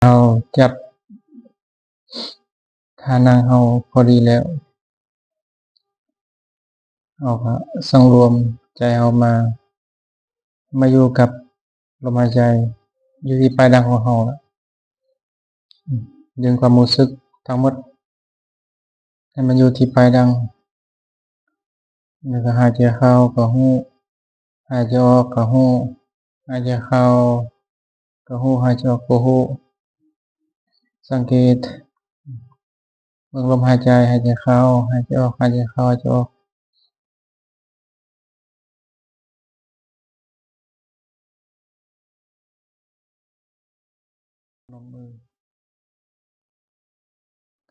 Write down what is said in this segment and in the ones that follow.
ເຮົາຈັບທ່ານັ່ງເຮົາພໍດີແລ້ວ ເຮົາກໍສັງລວມໃຈເຮົາມາ ມາຢູ່ກັບລົມຫາຍໃຈ ຢູ່ທີ່ປາຍດັງຂອງເຮົາ ດຶງຄວາມຮູ້ສຶກທັງໝົດໃຫ້ມັນຢູ່ທີ່ປາຍດັງ ແລ້ວກໍຫາຍໃຈເຂົ້າກໍຮູ້ ຫາຍໃຈອອກກໍຮູ້ ຫາຍໃຈເຂົ້າກໍຮູ້ ຫາຍໃຈອອກກໍຮູ້ ສັງເກດເບິ່ງລົມຫາຍໃຈ ຫາຍໃຈເຂົ້າ ຫາຍໃຈອອກ ຫາຍໃຈເຂົ້າ ຫາຍໃຈອອກ. ພະນົມມື.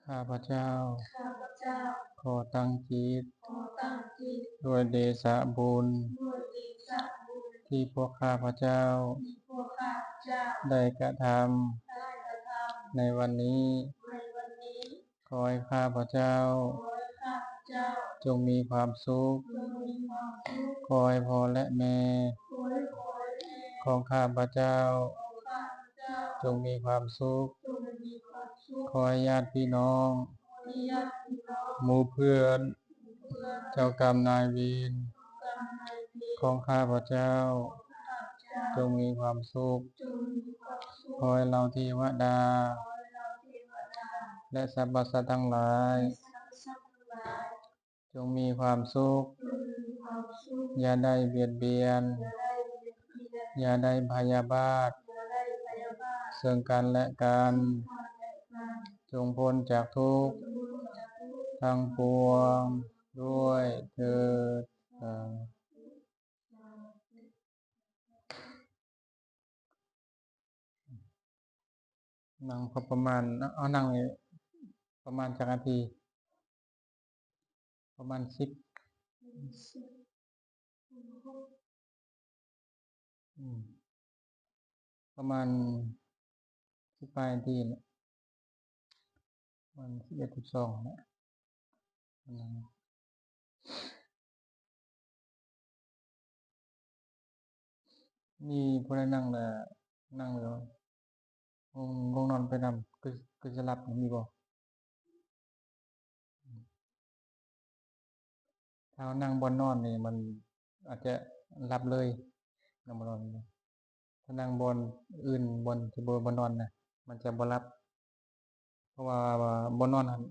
ຂ້າພະເຈົ້າ ຂ້າພະເຈົ້າ ຂໍຕັ້ງຈິດ ຂໍຕັ້ງຈິດ ດ້ວຍເດຊະບຸນ ດ້ວຍເດຊະບຸນ ທີ່ພວກຂ້າພະເຈົ້າ ທີ່ພວກຂ້າພະເຈົ້າ ໄດ້ກະທຳ ໄດ້ກະທຳ ໃນວັນນີ້ ໃນວັນນີ້ ຂໍໃຫ້ຂ້າພະເຈົ້າ ຂໍໃຫ້ຂ້າພະເຈົ້າ ຈົ່ງມີຄວາມສຸກ ຈົ່ງມີຄວາມສຸກ ຂໍໃຫ້ພໍ່ ແລະ ແມ່ ຂໍໃຫ້ພໍ່ ແລະ ແມ່ ຂອງຂ້າພະເຈົ້າ ຂອງຂ້າພະເຈົ້າ ຈົ່ງມີຄວາມສຸກ ຈົ່ງມີຄວາມສຸກ ຂໍໃຫ້ຍາດພີ່ນ້ອງ ຂໍໃຫ້ຍາດພີ່ນ້ອງ ໝູ່ເພື່ອນ ເຈົ້າກຳນາຍເວນ ເຈົ້າກຳນາຍເວນ ຂອງຂ້າພະເຈົ້າ ຂອງຂ້າພະເຈົ້າ ຈົ່ງມີຄວາມສຸກ ຈົ່ງມີຄວາມສຸກ ຂໍໃຫ້ເຫຼົ່າເທວະດາ ຂໍໃຫ້ເຫຼົ່າເທວະດາ ແລະ ສັບພະສັດທັງຫຼາຍ ແລະ ສັບພະສັດທັງຫຼາຍ ຈົ່ງມີຄວາມສຸກ ຈົ່ງມີຄວາມສຸກ ຢ່າໄດ້ບຽດບຽນ ຢ່າໄດ້ບຽດບຽນ ຢ່າໄດ້ພະຍາບາດ ຢ່າໄດ້ພະຍາບາດ ເຊິ່ງກັນ ແລະ ກັນ ເຊິ່ງກັນ ແລະ ກັນ ຈົ່ງພົ້ນຈາກທຸກ ຈົ່ງພົ້ນຈາກທຸກ ທັງປວງ ດ້ວຍເທີ້ນ. ນັ່ງພໍປະມານ ເອົາ ນັ່ງປະມານຈັກນາທີ? ປະມານສິບ ອືມ ປະມານສິບປາຍນາທີແຫຼະ ປະມານສິບເອັດ ສິບສອງແຫຼະ ອັນນັ້ນ. ມີຜູ້ໃດນັ່ງແລ້ວ ນັ່ງແລ້ວງ່ວງ ງ່ວງນອນໄປນຳ ຄື ຄືຈະຫຼັບ ມີບໍ່? ຖ້າເຮົານັ່ງບ່ອນນອນນີ້ ມັນອາດຈະຫຼັບເລີຍ ນັ່ງບ່ອນນອນ. ຖ້ານັ່ງບ່ອນອື່ນ ບ່ອນທີ່ບໍ່ ບໍ່ນອນນະ ມັນຈະບໍ່ຫຼັບ ເພາະວ່າ ບ່ອນນອນຫັ້ນ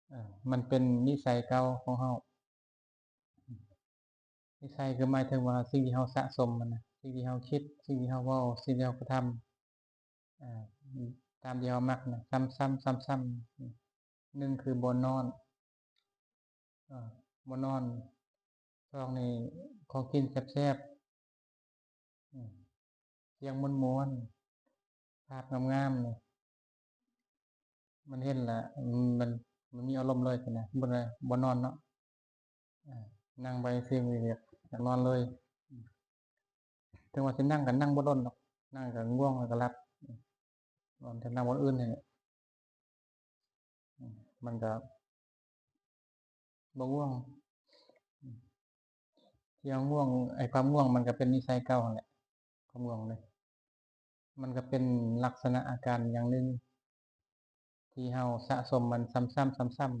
ເອີ ມັນເປັນນິໄສເກົ່າຂອງເຮົາ. ນິໄສຄືໝາຍເຖິງວ່າສິ່ງທີ່ເຮົາສະສົມຫັ້ນນະ ສິ່ງທີ່ເຮົາຄິດ ສິ່ງທີ່ເຮົາເວົ້າ ສິ່ງທີ່ເຮົາກະທຳ ເອີ ຕາມທີ່ເຮົາມັກນະ ຊ້ຳໆ ຊ້ຳໆ. ໜຶ່ງຄືບ່ອນນອນ ເອີ ບ່ອນນອນ. ສອງນີ້ ຂອງກິນແຊບໆ ອືມ ສຽງມ່ວນໆ ພາບງາມໆ ນີ້ ມັນເຫັນລະ ມັນ ມັນມີອາລົມເລີຍຊີ້ນະ ບໍ່ໄດ້ ບໍ່ນອນເນາະ. ເອີ ນັ່ງໄປຊື່ ຢາກນອນເລີຍ. ເຖິງວ່າຊິນັ່ງກໍນັ່ງບໍ່ດົນດອກ ນັ່ງກໍງ່ວງແລ້ວກໍຫຼັບ ນອນ ແຕ່ນັ່ງບ່ອນອື່ນຫັ້ນແຫຼະ ມັນກໍບໍ່ງ່ວງ. ທີ່ເຮົາງ່ວງ ໄອ້ຄວາມງ່ວງມັນກໍເປັນນິໄສເກົ່າຫັ້ນແຫຼະ ຄວາມງ່ວງເດ້ ມັນກໍເປັນລັກສະນະອາການຢ່າງໜຶ່ງ ທີ່ເຮົາສະສົມມັນຊ້ຳໆ ຊ້ຳ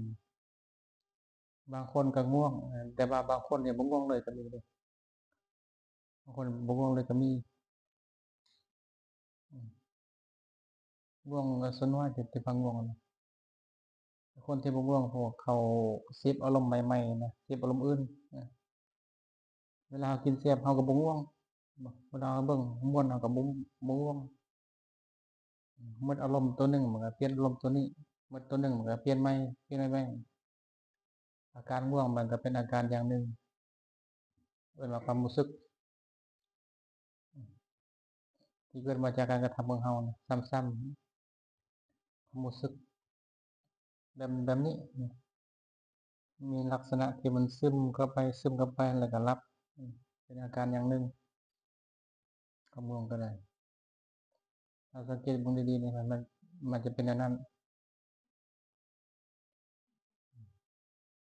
ໆ. ບາງຄົນກໍງ່ວງ ແຕ່ວ່າບາງຄົນນີ້ບໍ່ງ່ວງເລີຍກໍມີເດ້ ບາງຄົນບໍ່ງ່ວງເລີຍກໍມີ. ອືມ ງ່ວງ ສ່ວນຫຼາຍທີ່ ທີ່ຟັງງ່ວງນະ ຄົນທີ່ບໍ່ງ່ວງ ເພາະວ່າເຂົາເສບອາລົມໃໝ່ໆ ນະ ເສບອາລົມອື່ນນະ. ເວລາເຮົາກິນແຊບ ເຮົາກໍບໍ່ງ່ວງ ເວລາເຮົາເບິ່ງມ່ວນ ເຮົາກໍບໍ່ ບໍ່ງ່ວງ. ໝົດອາລົມຕົວໜຶ່ງ ມັນກໍປ່ຽນອາລົມຕົວນີ້ ໝົດຕົວໜຶ່ງ ມັນກໍປ່ຽນໃໝ່ ປ່ຽນໃໝ່. ອາການງ່ວງມັນກໍເປັນອາການຢ່າງໜຶ່ງ ເອີ້ນວ່າຄວາມຮູ້ສຶກ ທີ່ເກີດມາຈາກການກະທຳຂອງເຮົານະ ຊ້ຳໆ ຄວາມຮູ້ສຶກແບບ ແບບນີ້ ມີລັກສະນະທີ່ມັນຊຶມເຂົ້າໄປ ຊຶມເຂົ້າໄປ ແລ້ວກໍຫຼັບ ເປັນອາການຢ່າງໜຶ່ງ. ຄວາມງ່ວງກໍໄດ້ ຖ້າສັງເກດເບິ່ງດີໆ ນີ້ ມັນ ມັນຈະເປັນແນວນັ້ນ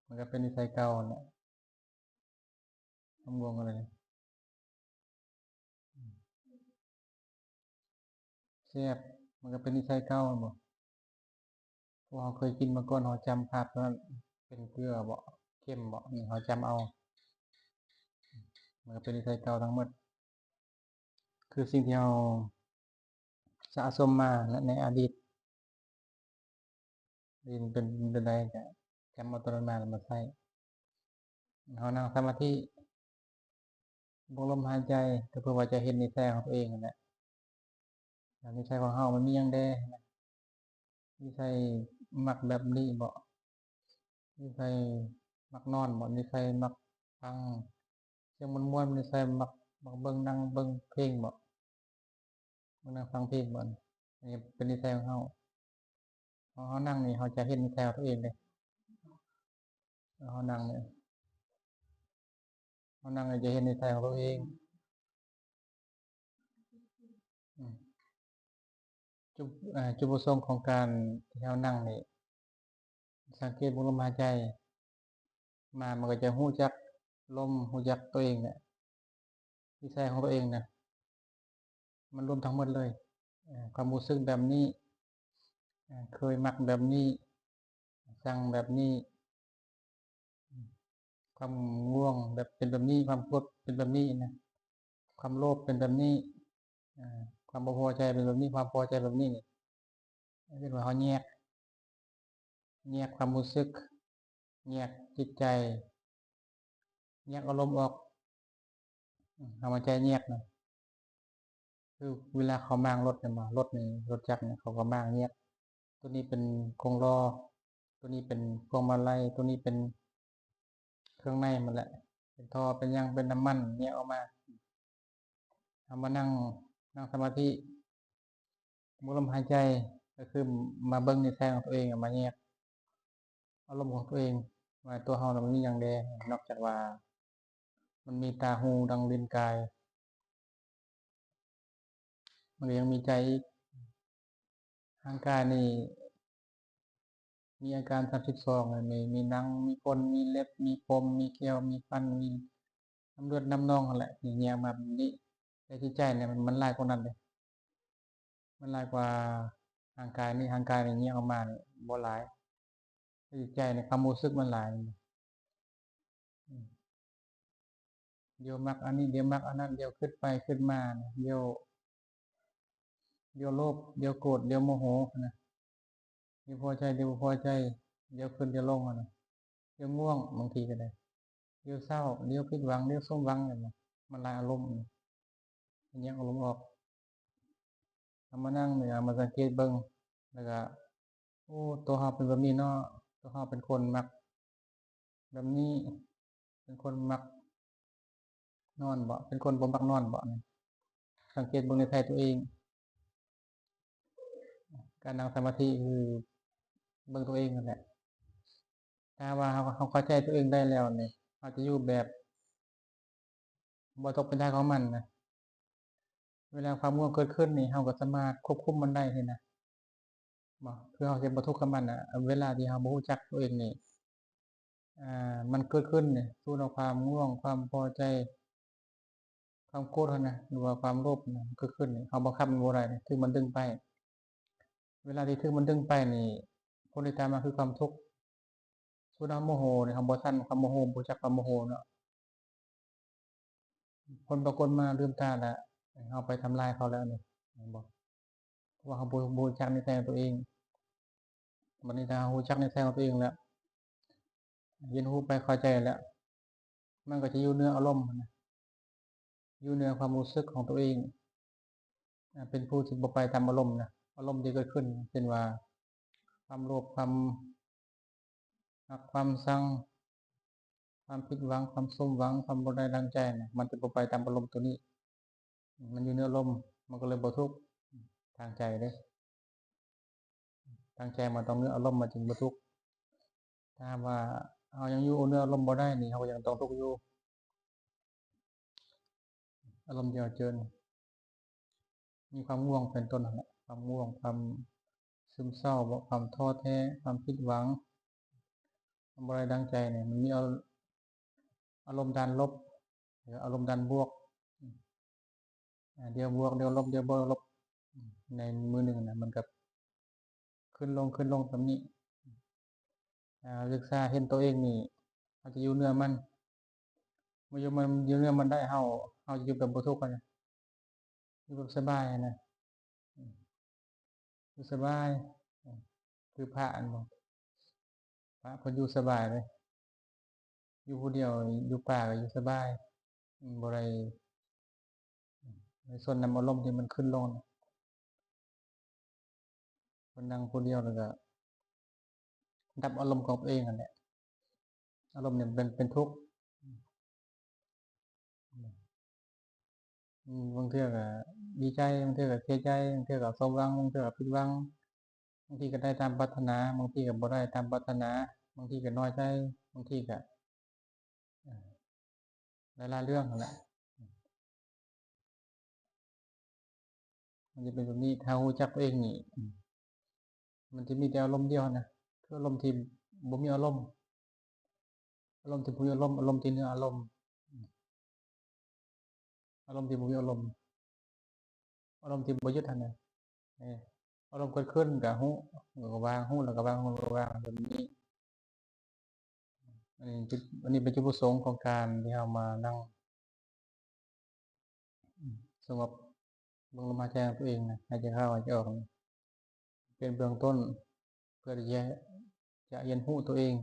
ມັນກໍເປັນນິໄສເກົ່າຫັ້ນແຫຼະ ຄວາມງ່ວງກໍໄດ້. ແຊບ ມັນກໍເປັນນິໄສເກົ່າແມ່ນບໍ່? ພວກເຮົາເຄີຍກິນມາກ່ອນ ເຮົາຈຳພາບຕົວນັ້ນ ເປັນເກືອບໍ ເຄັມບໍ ນີ້ເຮົາຈຳເອົາ ມັນກໍເປັນນິໄສເກົ່າທັງໝົດ ຄືສິ່ງທີ່ເຮົາສະສົມມາໃນອະດີດ ເປັນ ເປັນ ເປັນຈັ່ງໃດ ກໍຈຳເອົາຕົວນັ້ນມາ ແລ້ວມາໃຊ້. ເຮົານັ່ງສະມາທິ ເບິ່ງລົມຫາຍໃຈ ກໍເພື່ອວ່າຈະເຫັນນິໄສຂອງຕົວເອງຫັ້ນແຫຼະ ວ່ານິໄສຂອງເຮົາມັນມີຫຍັງແດ່ ນິໄສມັກແບບນີ້ບໍ ນິໄສມັກນອນບໍ ນິໄສມັກຟັງສຽງມ່ວນໆ ນິໄສມັກ ມັກເບິ່ງໜັງເບິ່ງເພງບໍ ເບິ່ງໜັງຟັງເພງບໍ ອັນນີ້ເປັນນິໄສຂອງເຮົາ. ເຮົາ ເຮົານັ່ງນີ້ ເຮົາຈະເຫັນນິໄສຂອງຕົວເອງເດ້ ເຮົານັ່ງນີ້ ເຮົານັ່ງນີ້ຈະເຫັນນິໄສຂອງຕົວເອງ. ອືມ ຈຸດ ເອີ ຈຸດປະສົງຂອງການທີ່ເຮົານັ່ງນີ້ ສັງເກດເບິ່ງລົມຫາຍໃຈມາ ມັນກໍຈະຮູ້ຈັກລົມ ຮູ້ຈັກຕົວເອງແຫຼະ ນິໄສຂອງຕົວເອງນະ ມັນລວມທັງໝົດເລີຍ ເອີ ຄວາມຮູ້ສຶກແບບນີ້ ເອີ ເຄີຍມັກແບບນີ້ ຊັງແບບນີ້ ຄວາມງ່ວງແບບ ເປັນແບບນີ້ ຄວາມໂກດເປັນແບບນີ້ນະ ຄວາມໂລບເປັນແບບນີ້ ເອີ ຄວາມບໍ່ພໍໃຈເປັນແບບນີ້ ຄວາມພໍໃຈແບບນີ້ ນີ້ ເອີ້ນວ່າເຮົາແຍກ ແຍກຄວາມຮູ້ສຶກ ແຍກຈິດໃຈ ແຍກອາລົມອອກ ເຮົາມາໃຈແຍກນະ ຄືເວລາເຂົາມ້າງລົດແມ່ນບໍ່ ລົດນີ້ ລົດຈັກນີ້ ເຂົາກໍມ້າງແຍກ ຕົວນີ້ເປັນກົງລໍ້ ຕົວນີ້ເປັນພວງມາໄລ ຕົວນີ້ເປັນເຄື່ອງໃນມັນແຫຼະ ເປັນທໍ່ ເປັນຫຍັງ ເປັນນ້ຳມັນ ແຍກອອກມາ. ເຮົາມານັ່ງ ນັ່ງສະມາທິ ເບິ່ງລົມຫາຍໃຈ ກໍຄືມາເບິ່ງນິໄສຂອງຕົວເອງ ມາແຍກອາລົມຂອງຕົວເອງ ວ່າຕົວເຮົານະມັນມີຫຍັງແດ່ ນອກຈາກວ່າມັນມີຕາ ຫູ ດັງ ລີ້ນ ກາຍ ມັນກໍຍັງມີໃຈອີກ. ຮ່າງກາຍນີ້ມີອາການສາມສິບສອງ ມີ ມີໜັງ ມີຂົນ ມີເລັບ ມີຜົມ ມີແກ້ວ ມີຟັນ ມີນ້ຳເລືອດນ້ຳໜອງຫັ້ນແຫຼະ ທີ່ແຍກອອກມາແບບນີ້ ແຕ່ຈິດໃຈນີ້ມັນ ມັນຫຼາຍກວ່ານັ້ນເດ້ ມັນຫຼາຍກວ່າຮ່າງກາຍນີ້ ຮ່າງກາຍນີ້ແຍກອອກມານີ້ບໍ່ຫຼາຍ ແຕ່ຈິດໃຈນີ້ຄວາມຮູ້ສຶກມັນຫຼາຍ. ອືມ ດຽວມັກອັນນີ້ ດຽວມັກອັນນັ້ນ ດຽວຄິດໄປຄິດມາ ດຽວ ດຽວໂລບ ດຽວໂກດ ດຽວໂມໂຫນະ ດຽວພໍໃຈ ດຽວບໍ່ພໍໃຈ ດຽວຂຶ້ນ ດຽວລົງຫັ້ນນະ ດຽວງ່ວງ ບາງທີກໍໄດ້ ດຽວເສົ້າ ດຽວຜິດຫວັງ ດຽວສົມຫວັງ ມັນຫຼາຍອາລົມ ແຍກອາລົມອອກ. ເຮົາມານັ່ງ ເຮົາມາສັງເກດເບິ່ງ ແລ້ວກໍ ໂອ້ ຕົວເຮົາເປັນແບບນີ້ເນາະ ຕົວເຮົາເປັນຄົນມັກແບບນີ້ ເປັນຄົນມັກນອນບໍ ເປັນຄົນບໍ່ມັກນອນບໍ ສັງເກດເບິ່ງໃນໃຈຕົວເອງ. ການນັ່ງສະມາທິຄືເບິ່ງຕົວເອງນັ້ນແຫຼະ ຖ້າວ່າເຮົາ ເຮົາເຂົ້າໃຈຕົວເອງໄດ້ແລ້ວນີ້ ເຮົາຈະຢູ່ແບບບໍ່ຕົກເປັນທາດຂອງມັນນະ ເວລາຄວາມງ່ວງເກີດຂຶ້ນນີ້ ເຮົາກໍສາມາດຄວບຄຸມມັນໄດ້ຫັ້ນນະ ບໍ່ ຄືເຮົາຈະບໍ່ທຸກກັບມັນນະ ເວລາທີ່ເຮົາບໍ່ຮູ້ຈັກຕົວເອງນີ້ ອ່າ ມັນເກີດຂຶ້ນນີ້ ສົມມຸດວ່າຄວາມງ່ວງ ຄວາມພໍໃຈ ຄວາມໂກດຫັ້ນນະ ຫຼືວ່າຄວາມໂລບຫັ້ນນະ ມັນເກີດຂຶ້ນນີ້ ເຮົາບັງຄັບມັນບໍ່ໄດ້ ຖືກມັນດຶງໄປ ເວລາທີ່ຖືກມັນດຶງໄປນີ້ ຜົນທີ່ຕາມມາຄືຄວາມທຸກ. ສົມມຸດເຮົາໂມໂຫນີ້ ເຮົາບໍ່ທັນຄວາມໂມໂຫ ບໍ່ຮູ້ຈັກຄວາມໂມໂຫເນາະ ຜົນປາກົດມາລືມຕາແລ້ວ ເຮົາໄປທຳລາຍເຂົາແລ້ວນີ້ ເຫັນບໍ່? ເພາະວ່າເຮົາບໍ່ ບໍ່ຮູ້ຈັກນິໄສຂອງຕົວເອງ. ບັດນີ້ຖ້າເຮົາຮູ້ຈັກນິໄສຂອງຕົວເອງແລ້ວ ຮຽນຮູ້ໄປເຂົ້າໃຈແລ້ວ ມັນກໍຈະຢູ່ເໜືອອາລົມຫັ້ນນະ ຢູ່ເໜືອຄວາມຮູ້ສຶກຂອງຕົວເອງ ອາ ເປັນຜູ້ທີ່ບໍ່ໄປຕາມອາລົມນະ ອາລົມທີ່ເກີດຂຶ້ນ ເຊັ່ນວ່າ ຄວາມໂລບ ຄວາມຮັກ ຄວາມຊັງ ຄວາມຜິດຫວັງ ຄວາມສົມຫວັງ ຄວາມບໍ່ໄດ້ດັ່ງໃຈນະ ມັນຈະບໍ່ໄປຕາມອາລົມຕົວນີ້ ມັນຢູ່ເໜືອອາລົມ ມັນກໍເລີຍບໍ່ທຸກ. ທາງໃຈເດ້ ທາງໃຈມັນຕ້ອງເໜືອອາລົມ ມັນຈຶ່ງບໍ່ທຸກ. ຖ້າຫາກວ່າເຮົາຍັງຢູ່ເໜືອອາລົມບໍ່ໄດ້ນີ້ ເຮົາກໍຍັງຕ້ອງທຸກຢູ່. ອາລົມທີ່ເຮົາເຈີນ ມີຄວາມງ່ວງເປັນຕົ້ນຫັ້ນແຫຼະ ຄວາມງ່ວງ ຄວາມຊຶມເສົ້າບໍ ຄວາມທໍ້ແທ້ ຄວາມຜິດຫວັງ ຄວາມບໍ່ໄດ້ດັ່ງໃຈນີ້ ມັນມີອາ ອາລົມດ້ານລົບ ຫຼື ອາລົມດ້ານບວກ ອາ ດຽວບວກ ດຽວລົບ ດຽວບໍ່ລົບ ອາ ໃນມື້ໜຶ່ງນະ ມັນກໍຂຶ້ນລົງ ຂຶ້ນລົງສ່ຳນີ້. ຖ້າເຮົາສຶກສາເຫັນຕົວເອງນີ້ ເຮົາຈະຢູ່ເໜືອມັນ. ເມື່ອຢູ່ມັນ ຢູ່ເໜືອມັນໄດ້ ເຮົາ ເຮົາຈະຢູ່ແບບບໍ່ທຸກຫັ້ນນະ ຢູ່ແບບສະບາຍຫັ້ນນະ ຢູ່ສະບາຍ ຄືພະຫັ້ນບໍ ພະເພິ່ນຢູ່ສະບາຍເດ້ ຢູ່ຜູ້ດຽວ ຢູ່ປ່າກໍຢູ່ສະບາຍ ບໍ່ໄດ້ ໄດ້ຊົນນຳອາລົມທີ່ມັນຂຶ້ນລົງ. ມັນນັ່ງຜູ້ດຽວ ແລ້ວກໍດັບອາລົມຂອງຕົວເອງຫັ້ນແຫຼະ. ອາລົມນີ້ເປັນ ເປັນທຸກ ບາງເທື່ອກໍດີໃຈ ບາງເທື່ອກໍເສຍໃຈ ບາງເທື່ອກໍສົມຫວັງ ບາງເທື່ອກໍຜິດຫວັງ. ບາງທີກໍໄດ້ຕາມປາດຖະໜາ ບາງທີກໍບໍ່ໄດ້ຕາມປາດຖະໜາ ບາງທີກໍນ້ອຍໃຈ ບາງທີກໍ ເອີ ຫຼາຍໆເລື່ອງຫັ້ນແຫຼະ ມັນຈະເປັນແບບນີ້. ຖ້າຮູ້ຈັກຕົວເອງນີ້ ມັນຈະມີແຕ່ອາລົມດຽວຫັ້ນນະ ຄືອາລົມທີ່ບໍ່ມີອາລົມ ອາລົມທີ່ບໍ່ມີອາລົມ ອາລົມທີ່ເໜືອອາລົມ ອາລົມທີ່ບໍ່ມີອາລົມ ອາລົມທີ່ບໍ່ຢຸດຫັ້ນນະ. ເອີ ອາລົມເກີດຂຶ້ນກໍຮູ້ ແລ້ວກໍວາງ ຮູ້ແລ້ວກໍວາງ ຮູ້ແລ້ວກໍວາງ ແບບນີ້. ອັນນີ້ຈຸດ ອັນນີ້ເປັນຈຸດປະສົງຂອງການທີ່ເຮົາມານັ່ງ ສະຫງົບ ເບິ່ງລົມຫາຍໃຈຂອງຕົວເອງນະ ຫາຍໃຈເຂົ້າ ຫາຍໃຈອອກ ເປັນເບື້ອງຕົ້ນ ເພື່ອທີ່ຈະ ຈະຮຽນຮູ້ຕົວເອງ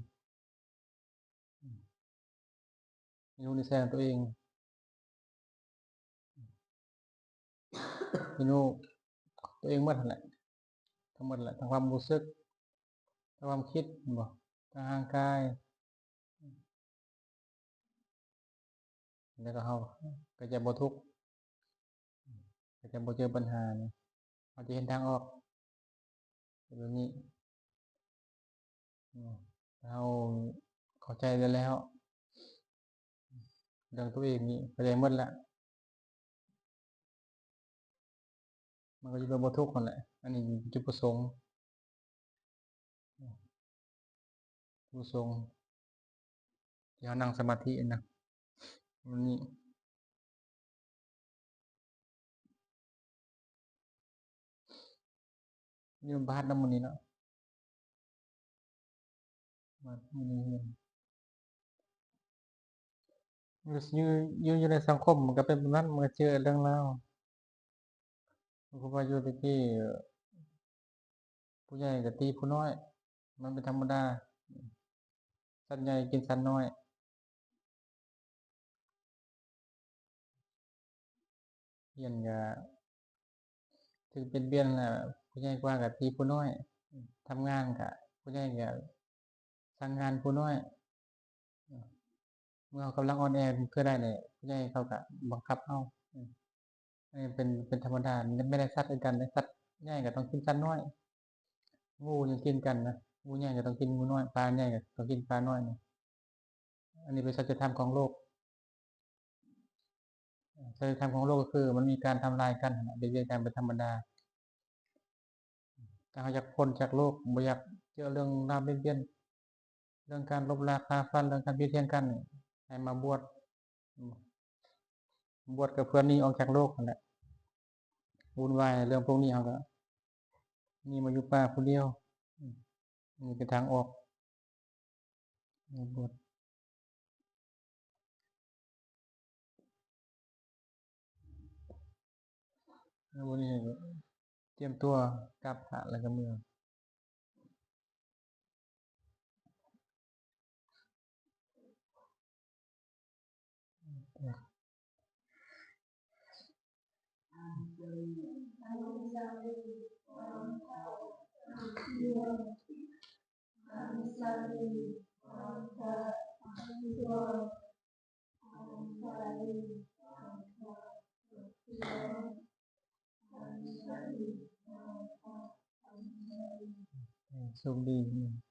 ຮຽນຮູ້ນິໄສຂອງຕົວເອງ ຮຽນຮູ້ຕົວເອງໝົດຫັ້ນແຫຼະ ທັງໝົດແຫຼະ ທັງຄວາມຮູ້ສຶກ ທັງຄວາມຄິດ ແມ່ນບໍ່ ທັງຮ່າງກາຍ ແລ້ວກໍເຮົາກໍຈະບໍ່ທຸກ ກໍຈະບໍ່ເຈີບັນຫານະ ເຮົາຈະເຫັນທາງອອກ ເປັນແບບນີ້. ເຮົາເຂົ້າໃຈໄດ້ແລ້ວ ເລື່ອງຕົວເອງນີ້ເຂົ້າໃຈໝົດແລ້ວ ມັນກໍຢູ່ແບບບໍ່ທຸກຫັ້ນແຫຼະ. ອັນນີ້ຈຸດປະສົງ ຜູ້ຊົງທີ່ເຮົານັ່ງສະມາທິນະ ມື້ນີ້ ມີລະບາດນຳມື້ນີ້ເນາະ ບາດມື້ນີ້ ຢູ່ ຢູ່ ຢູ່ໃນສັງຄົມມັນກໍເປັນແບບນັ້ນ ມັນກໍເຈີເລື່ອງລາວ ຄືວ່າຢູ່ແຕ່ກີ້ ຜູ້ໃຫຍ່ກໍຕີຜູ້ນ້ອຍ ມັນເປັນທຳມະດາ ສັດໃຫຍ່ກິນສັດນ້ອຍ ຮຽນກໍຖືກບຽດບຽນແຫຼະ ຜູ້ໃຫຍ່ກວ່າກໍຕີຜູ້ນ້ອຍ ທຳງານກໍຜູ້ໃຫຍ່ກໍສັ່ງງານຜູ້ນ້ອຍ ເມື່ອເຮົາກຳລັງອ່ອນແອ ເທື່ອໃດແຫຼະ ຜູ້ໃຫຍ່ເຂົາກໍບັງຄັບເຮົາ ອັນນີ້ເປັນ ເປັນທຳມະດາ ແມ່ນໄດ້ສັດຄືກັນເດ້ ສັດໃຫຍ່ກໍຕ້ອງກິນສັດນ້ອຍ ງູຍັງກິນກັນນະ ງູໃຫຍ່ກໍຕ້ອງກິນງູນ້ອຍ ປາໃຫຍ່ກໍຕ້ອງກິນປານ້ອຍນະ ອັນນີ້ເປັນສັດຈະທຳຂອງໂລກ ສັດຈະທຳຂອງໂລກກໍຄືມັນມີການທຳລາຍກັນຫັ້ນນະ ບຽດບຽນກັນເປັນທຳມະດາ. ຖ້າເຮົາຢາກພົ້ນຈາກໂລກ ບໍ່ຢາກເຈີເລື່ອງລາວບຽດບຽນ ເລື່ອງການລົບລາຂ້າຟັນ ເລື່ອງການຜິດຖຽງກັນ ໃຫ້ມາບວດ ບວດກໍເພື່ອໜີອອກຈາກໂລກຫັ້ນແຫຼະ ວຸ່ນວາຍເລື່ອງພວກນີ້ ເຮົາກໍໜີມາຢູ່ປ່າຜູ້ດຽວ ນີ້ເປັນທາງອອກ ມາບວດ. ແລ້ວວັນນີ້ຕຽມຕົວກັບພະແລ້ວກໍເມືອ.